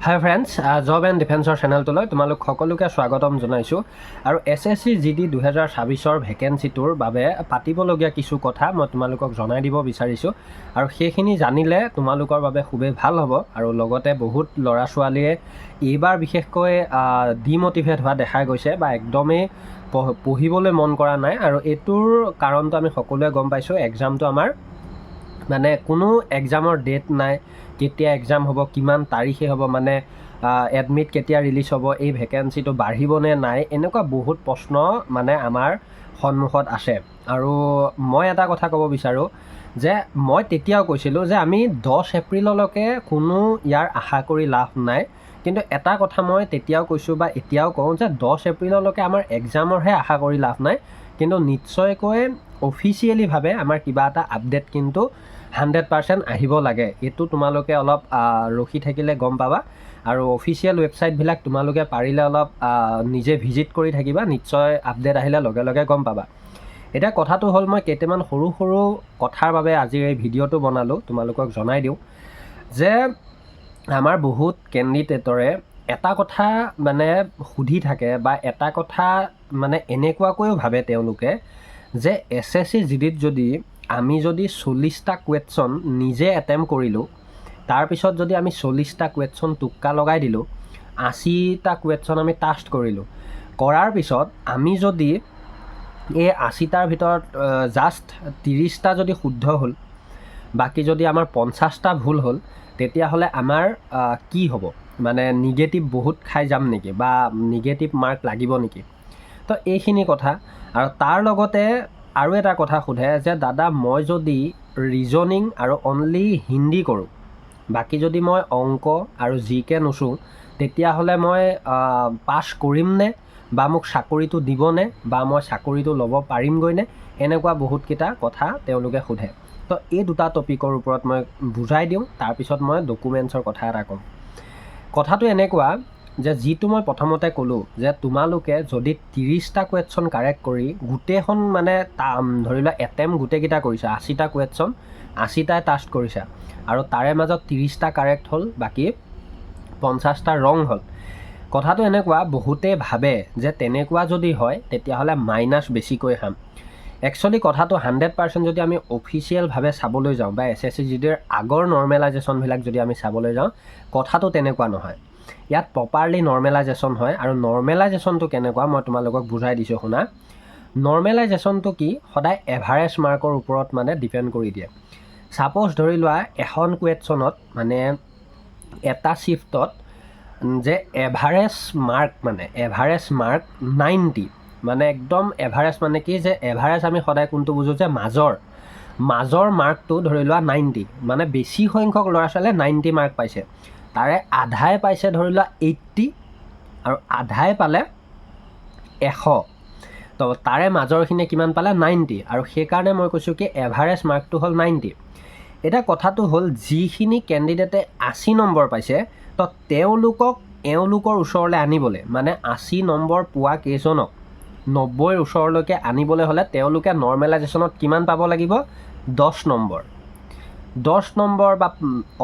High friends, job and ডিফেন্সৰ চেনেলটোলৈ তোমালোক সকলোকে স্বাগতম জনাইছোঁ। আৰু এছএছচি জিডি 2026ৰ ভেকেঞ্চিটোৰ বাবে পাতিবলগীয়া কিছু কথা মই তোমালোকক জনাই দিব বিচাৰিছোঁ আৰু সেইখিনি জানিলে তোমালোকৰ বাবে খুবেই ভাল হ'ব। আৰু লগতে বহুত ল'ৰা ছোৱালীয়ে এইবাৰ বিশেষকৈ ডিম'টিভেট হোৱা দেখা গৈছে বা একদমেই পঢ়িবলৈ মন কৰা নাই। আৰু এইটোৰ কাৰণটো আমি সকলোৱে গম পাইছোঁ। এক্সামটো আমাৰ মানে কোনো এক্সামৰ ডেট নাই, কেতিয়া এক্সাম হ'ব, কিমান তাৰিখে হ'ব, মানে এডমিট কেতিয়া ৰিলিজ হ'ব, এই ভেকেঞ্চিটো বাঢ়িবনে নাই, এনেকুৱা বহুত প্ৰশ্ন মানে আমাৰ সন্মুখত আছে। আৰু মই এটা কথা ক'ব বিচাৰোঁ যে মই তেতিয়াও কৈছিলোঁ যে আমি 10 এপ্ৰিললৈকে কোনো ইয়াৰ আশা কৰি লাভ নাই। কিন্তু এটা কথা মই তেতিয়াও কৈছোঁ বা এতিয়াও কওঁ যে 10 এপ্ৰিললৈকে আমাৰ এক্সামৰহে আশা কৰি লাভ নাই, কিন্তু নিশ্চয়কৈ অফিচিয়েলিভাৱে আমাৰ কিবা এটা আপডেট কিন্তু 100% আহিব লাগে। এইটো তোমালোকে অলপ ৰখি থাকিলে গম পাবা। আৰু অফিচিয়েল ৱেবছাইটবিলাক তোমালোকে পাৰিলে অলপ নিজে ভিজিট কৰি থাকিবা, নিশ্চয় আপডেট আহিলে লগে লগে গম পাবা। এতিয়া কথাটো হ'ল, মই কেইটামান সৰু সৰু কথাৰ বাবে আজিৰ এই ভিডিঅ'টো বনালোঁ। তোমালোকক জনাই দিওঁ যে আমাৰ বহুত কেণ্ডিডেটৰে এটা কথা মানে সুধি থাকে বা এটা কথা মানে এনেকুৱাকৈও ভাবে তেওঁলোকে যে এছএছচি জিডিত যদি আমি যদি 40টা কুৱেশ্যন নিজে এটেম্প কৰিলোঁ, তাৰপিছত যদি আমি 40টা কুৱেশ্যন টোক্কা লগাই দিলোঁ, 80টা কুৱেশ্যন আমি টাষ্ট কৰিলোঁ, কৰাৰ পিছত আমি যদি এই 80টাৰ ভিতৰত জাষ্ট 30টা যদি শুদ্ধ হ'ল, বাকী যদি আমাৰ 50টা ভুল হ'ল, তেতিয়াহ'লে আমাৰ কি হ'ব? মানে নিগেটিভ বহুত খাই যাম নেকি বা নিগেটিভ মাৰ্ক লাগিব নেকি? তো এইখিনি কথা। আৰু তাৰ লগতে আৰু এটা কথা সোধে যে দাদা, মই যদি ৰিজনিং আৰু অনলি হিন্দী কৰোঁ, বাকী যদি মই অংক আৰু জি কে নুচোঁ, তেতিয়াহ'লে মই পাছ কৰিমনে বা মোক চাকৰিটো দিবনে বা মই চাকৰিটো ল'ব পাৰিমগৈনে? এনেকুৱা বহুতকেইটা কথা তেওঁলোকে সোধে। তো এই দুটা টপিকৰ ওপৰত মই বুজাই দিওঁ, তাৰপিছত মই ডকুমেণ্টছৰ কথা এটা ক'ম। কথাটো এনেকুৱা যে যিটো মই প্ৰথমতে ক'লোঁ যে তোমালোকে যদি 30টা কুৱেশ্যন কাৰেক্ট কৰি গোটেইখন মানে ধৰি লোৱা এটেম্প গোটেইকেইটা কৰিছা, 80টা কুৱেশ্যন 80টাই টাষ্ট কৰিছা আৰু তাৰে মাজত 30টা কাৰেক্ট হ'ল, বাকী 50টা ৰং হ'ল। কথাটো এনেকুৱা, বহুতে ভাবে যে তেনেকুৱা যদি হয়, তেতিয়াহ'লে মাইনাছ বেছিকৈ খাম। একচুৱেলি কথাটো 100% যদি আমি অফিচিয়েলভাৱে চাবলৈ যাওঁ বা এছএছচি জিডিৰ আগৰ নৰ্মেলাইজেশ্যনবিলাক যদি আমি চাবলৈ যাওঁ, কথাটো তেনেকুৱা নহয়। ইয়াত প্ৰপাৰলি নৰ্মেলাইজেশ্যন হয়। আৰু নৰ্মেলাইজেশ্যনটো কেনেকুৱা, মই তোমালোকক বুজাই দিছোঁ, শুনা। নৰ্মেলাইজেশ্যনটো কি? সদায় এভাৰেজ মাৰ্কৰ ওপৰত মানে ডিপেণ্ড কৰি দিয়ে। ছাপ'জ ধৰি লোৱা এখন কুৱেশ্যনত মানে এটা শ্বিফ্টত যে এভাৰেজ মাৰ্ক মানে এভাৰেজ মাৰ্ক 90, মানে একদম এভাৰেজ মানে কি যে এভাৰেজ আমি সদায় কোনটো বুজোঁ যে মাজৰ মাৰ্কটো ধৰি লোৱা 90, মানে বেছি সংখ্যক ল'ৰা ছোৱালীয়ে 90 মাৰ্ক পাইছে। তাৰে আধাই পাইছে ধৰি লোৱা 80 আৰু আধাই পালে 100। তো তাৰে মাজৰখিনিয়ে কিমান পালে? 90। আৰু সেইকাৰণে মই কৈছোঁ কি এভাৰেজ মাৰ্কটো হ'ল 90। এতিয়া কথাটো হ'ল, যিখিনি কেণ্ডিডেটে 80 নম্বৰ পাইছে, তো তেওঁলোকক এওঁলোকৰ ওচৰলৈ আনিবলৈ, মানে 80 নম্বৰ পোৱা কেইজনক 90ৰ ওচৰলৈকে আনিবলৈ হ'লে তেওঁলোকে নৰ্মেলাইজেশ্যনত কিমান পাব লাগিব? 10 নম্বৰ, 10 নম্বৰ বা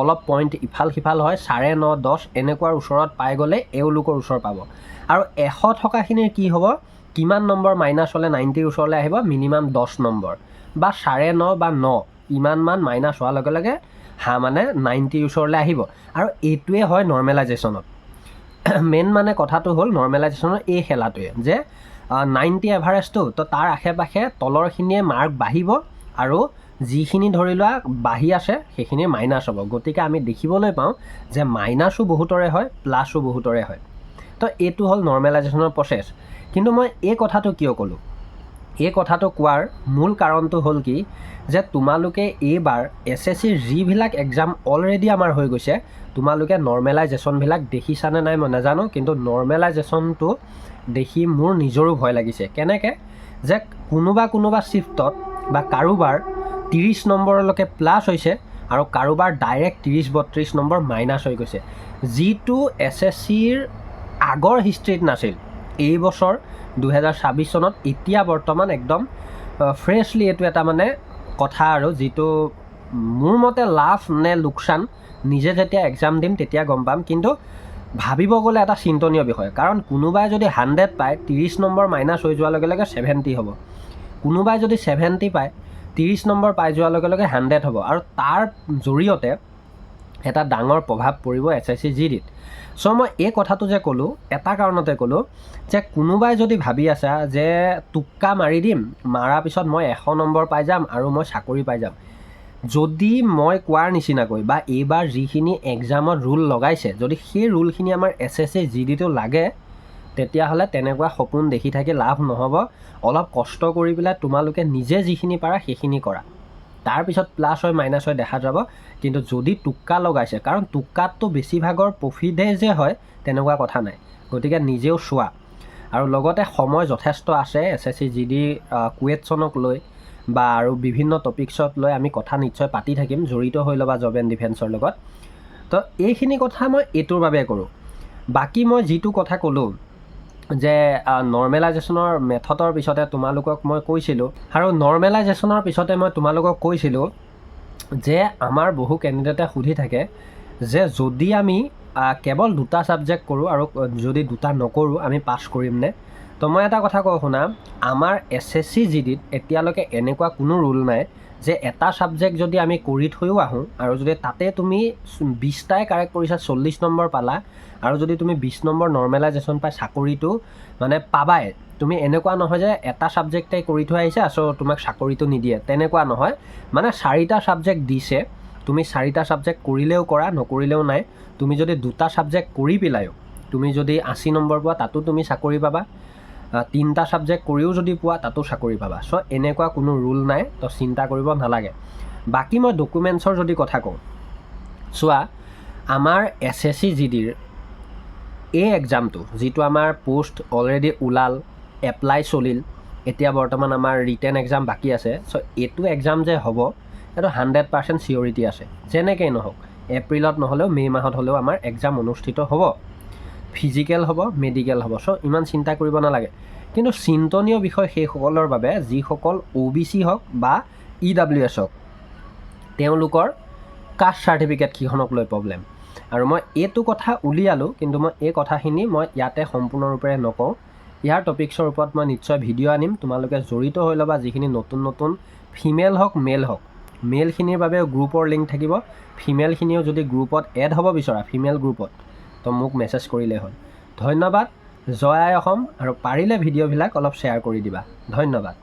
অলপ পইণ্ট ইফাল সিফাল হয়, 9.5, 10 এনেকুৱাৰ ওচৰত পাই গ'লে এওঁলোকৰ ওচৰ পাব। আৰু 100 থকাখিনিৰ কি হ'ব? কিমান নম্বৰ মাইনাছ হ'লে 90ৰ ওচৰলৈ আহিব? মিনিমাম 10 নম্বৰ বা 9.5 বা 9, ইমানমান মাইনাছ হোৱাৰ লগে লগে মানে 90ৰ ওচৰলৈ আহিব। আৰু এইটোৱে হয় নৰ্মেলাইজেশ্যনত মেইন। মানে কথাটো হ'ল, নৰ্মেলাইজেশ্যনৰ এই খেলাটোৱে যে 90 এভাৰেজটো, তো তাৰ আশে পাশে তলৰখিনিয়ে মাৰ্ক বাঢ়িব আৰু যিখিনি ধৰি লোৱা বাঢ়ি আছে, সেইখিনি মাইনাছ হ'ব। গতিকে আমি দেখিবলৈ পাওঁ যে মাইনাছো বহুতৰে হয়, প্লাছো বহুতৰে হয়। তো এইটো হ'ল নৰ্মেলাইজেশ্যনৰ প্ৰচেছ। কিন্তু মই এই কথাটো কিয় ক'লোঁ? এই কথাটো কোৱাৰ মূল কাৰণটো হ'ল কি যে তোমালোকে এইবাৰ এছএছচিৰ যিবিলাক এক্সাম অলৰেডি আমাৰ হৈ গৈছে, তোমালোকে নৰ্মেলাইজেশ্যনবিলাক দেখিছানে নাই মই নাজানো, কিন্তু নৰ্মেলাইজেশ্যনটো দেখি মোৰ নিজৰো ভয় লাগিছে। কেনেকৈ যে কোনোবা কোনোবা শ্বিফ্টত বা কাৰোবাৰ 30 নম্বৰলৈকে প্লাছ হৈছে আৰু কাৰোবাৰ ডাইৰেক্ট 30 32 নম্বৰ মাইনাছ হৈ গৈছে, যিটো এছএছচিৰ আগৰ হিষ্ট্ৰীত নাছিল। এই বছৰ 2026 চনত এতিয়া বৰ্তমান একদম ফ্ৰেছলি এইটো এটা মানে কথা আৰু যিটো মোৰ মতে লাভ নে লোকচান, নিজে যেতিয়া এক্সাম দিম তেতিয়া গম পাম। কিন্তু ভাবিব গ'লে এটা চিন্তনীয় বিষয়, কাৰণ কোনোবাই যদি 100 পায়, 30 নম্বৰ মাইনাছ হৈ যোৱাৰ লগে লগে 70 হ'ব। কোনোবাই যদি 70 পায়, 30 নম্বৰ পাই যোৱাৰ লগে লগে 100 হ'ব আৰু তাৰ জৰিয়তে এটা ডাঙৰ প্ৰভাৱ পৰিব এছএছচি জিডিত। চ' মই এই কথাটো যে ক'লোঁ, এটা কাৰণতে ক'লোঁ যে কোনোবাই যদি ভাবি আছা যে টোক্কা মাৰি দিম, মাৰাৰ পিছত মই 100 নম্বৰ পাই যাম আৰু মই চাকৰি পাই যাম, যদি মই কোৱাৰ নিচিনাকৈ বা এইবাৰ যিখিনি এক্সামত ৰুল লগাইছে, যদি সেই ৰুলখিনি আমাৰ এছএছচি জিডিটো লাগে, তেতিয়াহ'লে তেনেকুৱা সপোন দেখি থাকি লাভ নহ'ব। অলপ কষ্ট কৰি পেলাই তোমালোকে নিজে যিখিনি পাৰা সেইখিনি কৰা, তাৰপিছত প্লাছ হয় মাইনাছ হয় দেখা যাব। কিন্তু যদি টোক্কা লগাইছে, কাৰণ টোক্কাতটো বেছিভাগৰ প্ৰফিটহে যে হয় তেনেকুৱা কথা নাই। গতিকে নিজেও চোৱা আৰু লগতে সময় যথেষ্ট আছে। এছএছচি জিডি কুৱেশ্যনক লৈ বা আৰু বিভিন্ন টপিকছত লৈ আমি কথা নিশ্চয় পাতি থাকিম। জড়িত হৈ ল'বা জব এণ্ড ডিফেন্সৰ লগত। তো এইখিনি কথা মই এইটোৰ বাবে কৰোঁ। বাকী মই যিটো কথা ক'লোঁ যে নৰ্মেলাইজেশ্যনৰ মেথডৰ পিছতে তোমালোকক মই কৈছিলোঁ আৰু নৰ্মেলাইজেশ্যনৰ পিছতে মই তোমালোকক কৈছিলোঁ যে আমাৰ বহু কেণ্ডিডেটে সুধি থাকে যে যদি আমি কেৱল দুটা ছাবজেক্ট কৰোঁ আৰু যদি দুটা নকৰোঁ, আমি পাছ কৰিমনে? তো মই এটা কথা কওঁ শুনা, আমাৰ এছএছচি জিডিত এতিয়ালৈকে এনেকুৱা কোনো ৰুল নাই যে এটা ছাবজেক্ট যদি আমি কৰি থৈও আহোঁ আৰু যদি তাতে তুমি 20টাই কাৰেক্ট কৰিছা, 40 নম্বৰ পালা আৰু যদি তুমি 20 নম্বৰ নৰ্মেলাইজেশ্যন পাই চাকৰিটো মানে পাবাই তুমি। এনেকুৱা নহয় যে এটা ছাবজেক্টে কৰি থৈ আহিছা, চ' তোমাক চাকৰিটো নিদিয়ে, তেনেকুৱা নহয়। মানে চাৰিটা ছাবজেক্ট দিছে, তুমি চাৰিটা ছাবজেক্ট কৰিলেও কৰা, নকৰিলেও নাই। তুমি যদি দুটা ছাবজেক্ট কৰি পেলাইও তুমি যদি 80 নম্বৰ পোৱা, তাতো তুমি চাকৰি পাবা। তিনিটা ছাবজেক্ট কৰিও যদি পোৱা, তাতো চাকৰি পাবা। চ' এনেকুৱা কোনো ৰুল নাই, তো চিন্তা কৰিব নালাগে। বাকী মই ডকুমেণ্টছৰ যদি কথা কওঁ, চোৱা, আমাৰ এছএছচি জিডিৰ এই এক্সামটো, যিটো আমাৰ প'ষ্ট অলৰেডি ওলাল, এপ্লাই চলিল, এতিয়া বৰ্তমান আমাৰ ৰিটেন এক্সাম বাকী আছে। চ' এইটো এক্সাম যে হ'ব, এইটো 100% চিয়ৰিটি আছে। যেনেকেই নহওক, এপ্ৰিলত নহ'লেও মে' মাহত হ'লেও আমাৰ এক্সাম অনুষ্ঠিত হ'ব, ফিজিকেল হ'ব, মেডিকেল হ'ব। চ' ইমান চিন্তা কৰিব নালাগে। কিন্তু চিন্তনীয় বিষয় সেইসকলৰ বাবে যিসকল অ'বিচি হওক বা ইডাব্লিউএছ হওক, তেওঁলোকৰ কাষ্ট চাৰ্টিফিকেট কেইখনক লৈ প্ৰব্লেম। আৰু মই এইটো কথা উলিয়ালোঁ, কিন্তু মই এই কথাখিনি মই ইয়াতে সম্পূৰ্ণৰূপেৰে নকওঁ। ইয়াৰ টপিক্সৰ ওপৰত মই নিশ্চয় ভিডিঅ' আনিম, তোমালোকে জড়িত হৈ ল'বা। যিখিনি নতুন নতুন ফিমেল হওক, মেল হওক, মেলখিনিৰ বাবেও গ্ৰুপৰ লিংক থাকিব। ফিমেলখিনিও যদি গ্ৰুপত এড হ'ব বিচৰা, ফিমেল গ্ৰুপত, তো মোক মেছেজ কৰিলেই হ'ল। ধন্যবাদ, জয় আই অসম আৰু পাৰিলে ভিডিঅ'বিলাক অলপ শ্বেয়াৰ কৰি দিবা। ধন্যবাদ।